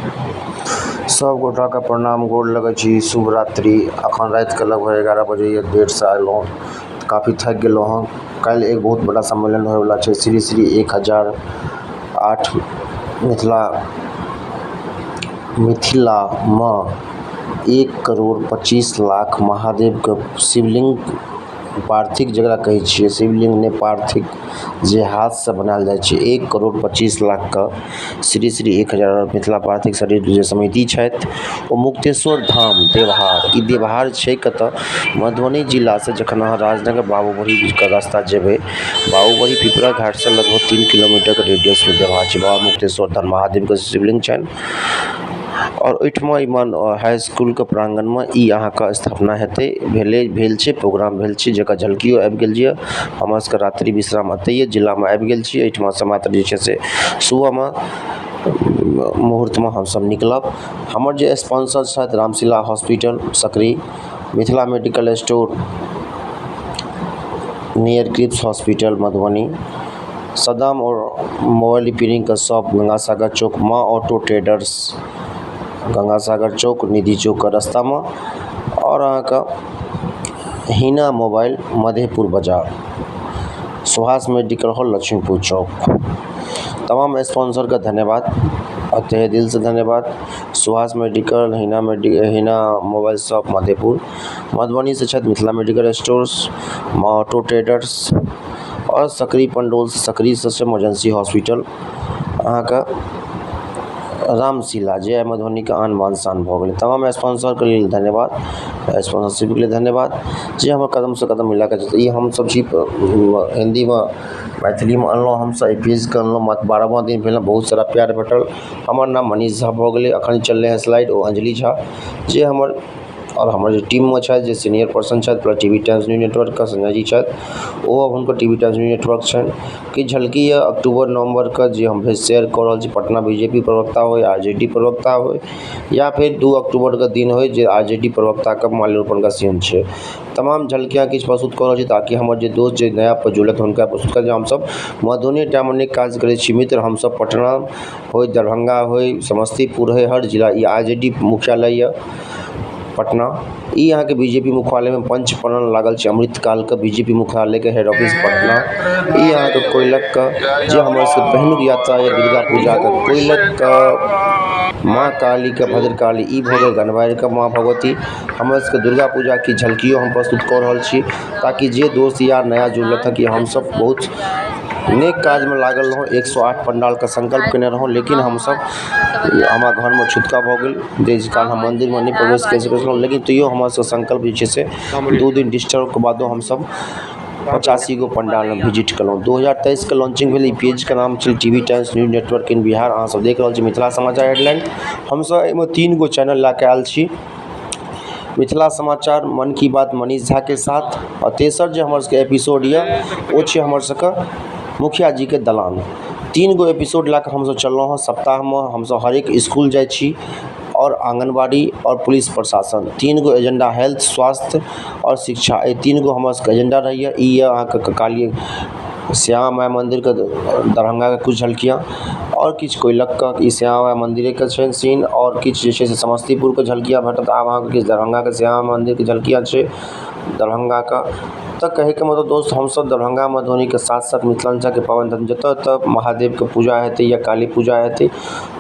सब गोटाके प्रणाम, गोर लगै छी, शुभ रात्रि। अखन रातिके लगभग 11 बजैए, देरसँ अयलहुँ, काफी थाकि गेलहुँ हँ। काल्हि एक बहुत बड़ा सम्मेलन होइवला छै, श्री श्री 1008 मिथिला मिथिलामे 1 करोड़ 25 लाख महादेवके शिवलिंग पार्थिव जकरा कहै छियै, शिवलिंग नहि, पार्थिव जे हाथसँ बनायल जाइ छै, 1 करोड़ 25 लाखके श्री श्री 1008 मिथिला पार्थिव शरीर जे समिति छथि, ओ मुक्तेश्वर धाम देवहार। ई देवहार छै कतऽ? मधुबनी जिलासँ जखन अहाँ राजनगर बाबूबड़हीके रास्ता जेबै, बाबूबड़ही पिपरा घाटसँ लगभग 3 किलोमीटरके रेडियसमे देवहार छै। बाबा मुक्तेश्वर धाम महादेवके शिवलिंग छनि आओर ओहिठमा ई हाई इसकुलके प्राङ्गणमे ई अहाँके स्थापना हेतै, भेलै, भेल छै, प्रोग्राम भेल छै, जकर झलकियो आबि गेल यऽ। हमरा सबके रात्रि विश्राम एतहिए जिलामे आबि गेल छी। एहिठमासँ मात्र जे छै से सुबहमे मुहूर्तमे हमसब निकलब। हमर जे स्पॉन्सर छथि, Ramshila hospital Sakri, Mithila medical store near Kips hospital Madhubani, Saddam और मोबाइल रिपेयरिंगके शॉप गंगा सागर चौक, माँ ऑटो ट्रेडर्स गंगा सागर चौक, निधि चौकके रास्तामे, आओर अहाँके हिना मोबाइल मधेपुर बाजार, सुभाष मेडिकल हॉल लक्ष्मीपुर चौक। तमाम स्पॉन्सरके धन्यवाद आ तहे दिलसँ धन्यवाद। सुभाष मेडिकल, हिना मेडि हिना मोबाइल शॉप मधेपुर, मधुबनीसँ छथि मिथिला मेडिकल स्टोर्स, माँ ऑटो ट्रेडर्स आओर सकरी पंडौल, सकरीसँ छै इमरजेंसी हॉस्पिटल अहाँके रामशिला, जे आइ मधुबनीके आन बान शान भऽ गेलै। तमाम स्पॉन्सरके लेल धन्यवाद, स्पॉन्सरशिपके लेल धन्यवाद, जे हमर कदमसँ कदम मिला कऽ। ई हमसब छी हिन्दीमे, मैथिलीमे अनलहुँ हमसब एहि पेजके अनलहुँ। मात्र 12वाँ दिन भेल, बहुत सारा प्यार भेटल। हमर नाम मनीष झा भऽ गेलै। अखन चललै हँ स्लाइड ओ अंजलि झा जे हमर आओर हमर जे टीममे छथि, जे सीनियर पर्सन छथि, पूरा टी वी टाइम्स न्यूज नेटवर्कके संजय जी छथि, ओ हुनकर T V Times News network छनि। किछु झलकी यऽ अक्टूबर नवम्बरके जे हम शेयर कऽ रहल छी, पटना बीजेपी प्रवक्ता होइ, आरजेडी प्रवक्ता होइ, या फेर 2 अक्टूबरके दिन होइ जे आरजेडी प्रवक्ताके माल्यार्पणके सीन छै। तमाम झलकियाँ किछु प्रस्तुत कऽ रहल छी ताकि हमर जे दोस्त जे नया पर जुड़लथि, हुनका प्रस्तुत कर जे हमसब मधुबनी टामे नहि काज करै छी मित्र, हमसब पटना होइ, दरभङ्गा होइ, समस्तीपुर होइ, हर जिला। ई आरजेडी मुख्यालय यऽ पटना। ई अहाँके बीजेपी मुख्यालयमे पंच प्रण लागल छै अमृतकालके। बीजेपी मुख्यालयके हेड ऑफिस पटना। ई अहाँके कोइलखके जे हमर सबके पहिलुक यात्रा यऽ दुर्गा पूजाके, कोइलखके माँ कालीके, भद्रकाली। ई भऽ गेल गनवारिके माँ भगवती। हमर सबके दुर्गा पूजाके झलकियो हम प्रस्तुत कऽ रहल छी ताकि जे दोस्त यार नया जुड़लथि हँ कि हमसब बहुत नीक काजमे लागल रहौं। 108 पण्डालके संकल्प केने रहौं, लेकिन हमसब हमरा घरमे छूतका भऽ गेल, जाहि कारण हम मन्दिरमे नहि प्रवेश करि सकै छलहुँ। लेकिन तैयो हमर सबके संकल्प जे छै से 2 दिन डिस्टर्बके बादो हमसब 85 गो पण्डालमे विजिट केलहुँ। 2023के लॉन्चिंग भेल। ई पेजके नाम छै TV times news network in Bihar. अहाँसब देख रहल छी मिथिला समाचार हेडलाइन। हमसब एहिमे तीन गो चैनल लए कऽ आयल छी, मिथिला समाचार, मन की बात मनीष झाके साथ, आओर तेसर जे हमर सबके एपिसोड यऽ ओ छै हमर सबके मुखिया जीके दलान। तीन गो एपिसोड लए कऽ हमसब चललहुँ हँ। सप्ताहमे हमसब हरेक इसकुल जाइ छी आओर आङ्गनबाड़ी आओर पुलिस प्रशासन, तीन गो एजेन्डा, हेल्थ, स्वास्थ्य आओर शिक्षा, एहि तीन गो हमर सबके एजेन्डा रहैए। ई यऽ अहाँके काली श्यामा माइ मन्दिरके दरभङ्गाके किछु झलकियाँ आओर किछु कोइलखके। ई श्यामा माइ मन्दिरेके छै सीन आओर किछु जे छै से समस्तीपुरके झलकियाँ भेटत। आब अहाँके किछु दरभङ्गाके श्यामा मन्दिरके झलकियाँ छै दरभङ्गाके। तऽ कहैके मतलब दोस्त, हमसब दरभङ्गा मधुबनीके साथ साथ मिथिलाञ्चलके पाबनि जतऽ जतऽ महादेवके पूजा हेतै या काली पूजा हेतै,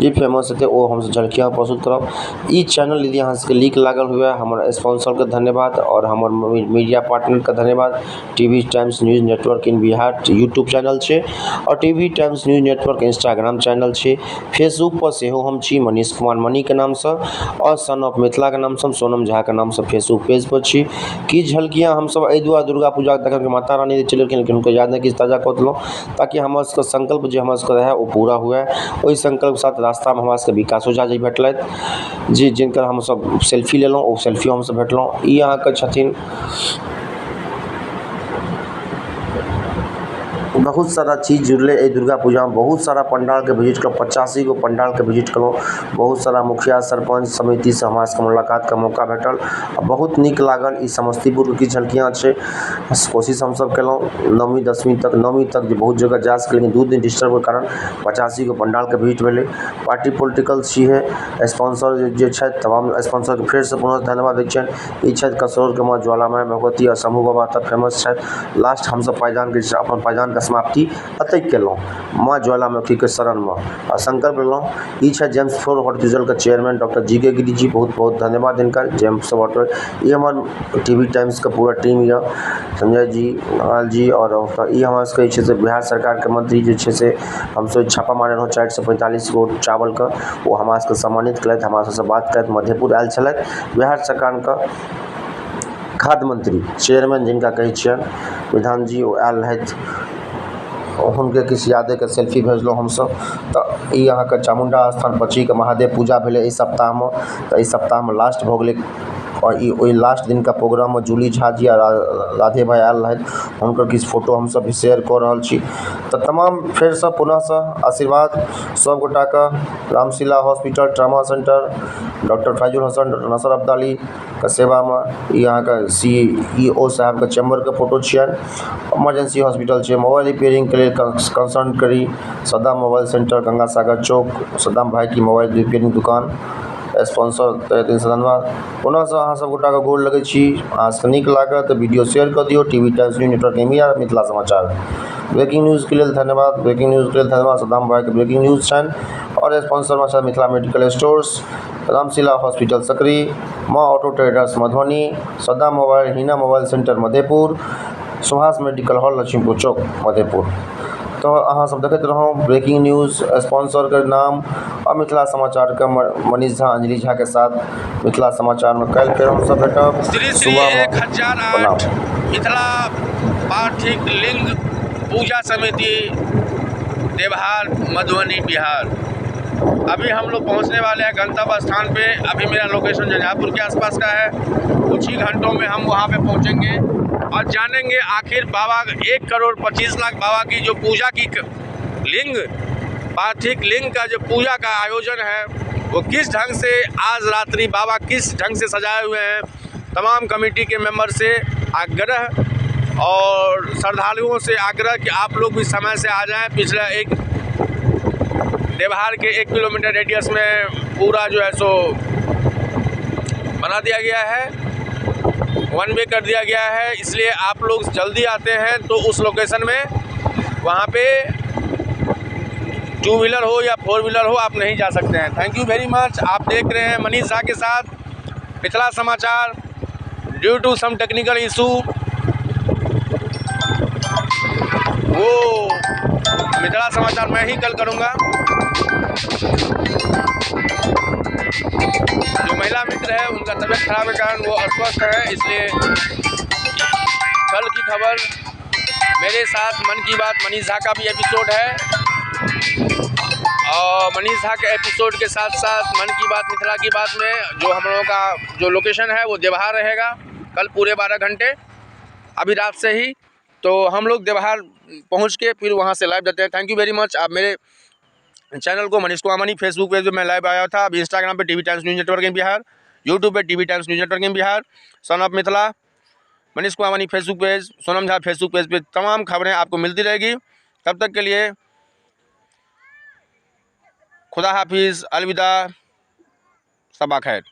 जे फेमस हेतै, ओ हमसब झलकियाँ प्रस्तुत करब। ई चैनल यदि अहाँ सबके नीक लागल हुए, हमर स्पॉन्सरके धन्यवाद आओर हमर मीडिया पार्टनरके धन्यवाद। TV times news network in Bihar YouTube channel छै आओर TV times news network Instagram channel छै। फेसबुकपर सेहो हम छी मनीष कुमार मणिके नामसँ आओर सन ऑफ मिथिलाके नामसँ, हम सोनम झाके नामसँ फेसबुक पेजपर छी। किछु झलकियाँ हमसब एहि दुआरे दुर्गा पूजाके देखलकै, माता रानी चलि गेलखिन, लेकिन हुनकर यादमे किछु ताजा कऽ देलहुँ ताकि हमर सबके संकल्प जे हमर सबके रहए ओ पूरा हुए। ओहि संकल्पके साथ रास्तामे हमरा सबके विकासो झा जी भेटलथि जी, जिनकर हमसब सेल्फी लेलहुँ, ओ सेल्फियो हमसब भेटलहुँ। ई अहाँके छथिन बहुत सारा चीज जुड़लै एहि दुर्गा पूजामे बहुत सारा पंडालके विजिट कऽ 85 गो पंडालके विजिट केलहुँ। बहुत सारा मुखिया सरपञ्च समितिसँ हमरा सबके मुलाकातके मौका भेटल आ बहुत नीक लागल। ई समस्तीपुरके किछु झलकियाँ छै। कोशिश हमसब केलहुँ नौवीं दसवीं तक नौवीं तक जे बहुत जगह जा सकलियै, लेकिन 2 दिन डिस्टर्बके कारण 85 गो पंडालके विजिट भेलै। पार्टी पोलिटिकल छिहे, स्पॉन्सर जे छथि तमाम स्पॉन्सरके फेरसँ पुनः धन्यवाद दै छियनि। ई छथि कसरौलके माँ ज्वाला माइ भगवती आ शम्भू बाबा एतऽ फेमस छथि। लास्ट हमसब पायदानके अपन पायदानके समाप्ति एतहि केलहुँ माँ ज्वालामुखीके शरणमे आ संकल्प लेलहुँ। ई छथि जेम्स फोर हॉस्पिटलके चेयरमैन डॉक्टर जी के गिरी जी, बहुत बहुत धन्यवाद हिनकर। जेम्स होटल ई हमर टी वी टाइम्सके पूरा टीम यऽ, संजय जी, लाल जी आओर ई हमरा सबके जे छै से बिहार सरकारके मंत्री जे छै से हमसब छापा मारने रहौं 445 गो चावलके, ओ हमरा सबके सम्मानित केलथि, हमरा सबसँ बात केलथि, मधेपुर आयल छलथि बिहार सरकारके खाद्य मंत्री चेयरमैन जिनका कहै छियनि प्रधान जी, ओ आयल रहथि। हुनके किछु यादेके सेल्फी भेजलहुँ हमसब। तऽ ई अहाँके चामुण्डा स्थान पचीके महादेव पूजा भेलै एहि सप्ताहमे, तऽ एहि सप्ताहमे लास्ट भऽ गेलै आओर ई ओहि लास्ट दिनका प्रोग्राममे जूली झा जी आ राधे भाइ आयल रहथि, हुनकर किछु फोटो हमसब भी शेयर कऽ रहल छी। तऽ तमाम फेरसँ पुनःसँ आशीर्वाद सब गोटाके। Ramshila hospital trauma centre doctor Faizul Hasan, doctor Nasar अब्दालीके सेवामे ई अहाँके सी ई ओ साहेबके चैम्बरके फोटो छियनि। इमरजेंसी हॉस्पिटल छै। मोबाइल रिपेयरिंगके लेल कंसर्न करी सद्दाम मोबाइल सेंटर, गंगा सागर चौक, सद्दाम भाई की मोबाइल रिपेयरिंग दुकान, स्पॉन्सर तहे दिलसँ धन्यवाद। पुनःसँ अहाँ सब गोटाके गोर लगै छी। अहाँ सबके नीक लागत तऽ वीडियो शेयर कऽ दियौ। T V times news network India, Mithila समाचार ब्रेकिंग न्यूजके लेल धन्यवाद। ब्रेकिंग न्यूजके लेल धन्यवाद। सद्दाम भाइके ब्रेकिंग न्यूज छनि आओर स्पॉन्सरमे छनि Mithila medical stores, Ramshila hospital Sakri, Maa auto traders Madhubani, Saddam mobile, Heena mobile centre Madhepur, Subhash medical hall Lakshmipur Chowk Madhepur. तऽ अहाँ सब देखैत रहू ब्रेकिंग न्यूज, स्पॉन्सरके नाम आ मिथिला समाचारके मनीष झा, अंजलि झाके साथ मिथिला समाचारमे काल्हि फेर हमसब भेटब श्री श्री सुबहमे। 1008 प्रणाम। मिथिला पार्थिव लिंग पूजा समिति देवहार मधुबनी बिहार। अभी हम लोग पहुंचने वाले हैं गंतव्य स्थान पे। अभी मेरा लोकेशन झंझारपुर के आसपास का है। कुछ ही घंटों में हम वहां पे पहुंचेंगे और जानेंगे आखिर बाबा 1 करोड़ 25 लाख बाबा की जो पूजा की लिंग पार्थिव लिंग का जो पूजा का आयोजन है वो किस ढंग से आज रात्रि बाबा किस ढंग से सजाए हुए हैं। तमाम कमेटी के मेंबर से आग्रह और श्रद्धालुओं से आग्रह कि आप लोग भी समय से आ जाएं। पिछला एक देवहार के 1 किलोमीटर रेडियस में पूरा जो है सो बना दिया गया है, वन वे कर दिया गया है, इसलिए आप लोग जल्दी आते हैं तो उस लोकेशन में वहाँ पे 2 व्हीलर हो या 4 व्हीलर हो आप नहीं जा सकते हैं। Thank you very much. आप देख रहे हैं मनीष झा के साथ मिथिला समाचार। Due to some technical issue वो मिथिला समाचार मैं ही कल करूँगा। जो महिला मित्र है उनका तबीयत खराब के कारण वो अस्वस्थ है, इसलिए कल की खबर मेरे साथ मन की बात मनीष झा का भी एपिसोड है और मनीष झा के एपिसोड के साथ साथ मन की बात मिथिला की बात में जो हम लोगों का जो लोकेशन है वो देवहार रहेगा कल पूरे 12 घंटे अभी रात से ही। तो हम लोग देवहार पहुंच के फिर वहां से लाइव देते हैं। Thank you very much. आप मेरे चैनल को मनीष कुमार मनी फेसबुक पेज पे मैं लाइव आया था, अभी इंस्टाग्राम पे TV Times news network in Bihar, YouTube पे TV Times news network in Bihar, son of Mithila, Manish Kumar Mani Facebook page, Sonam Jha Facebook page पे तमाम खबरें आपको मिलती रहेगी। तब तक के लिए खुदा हाफिज़, अलविदा, सबा खैर।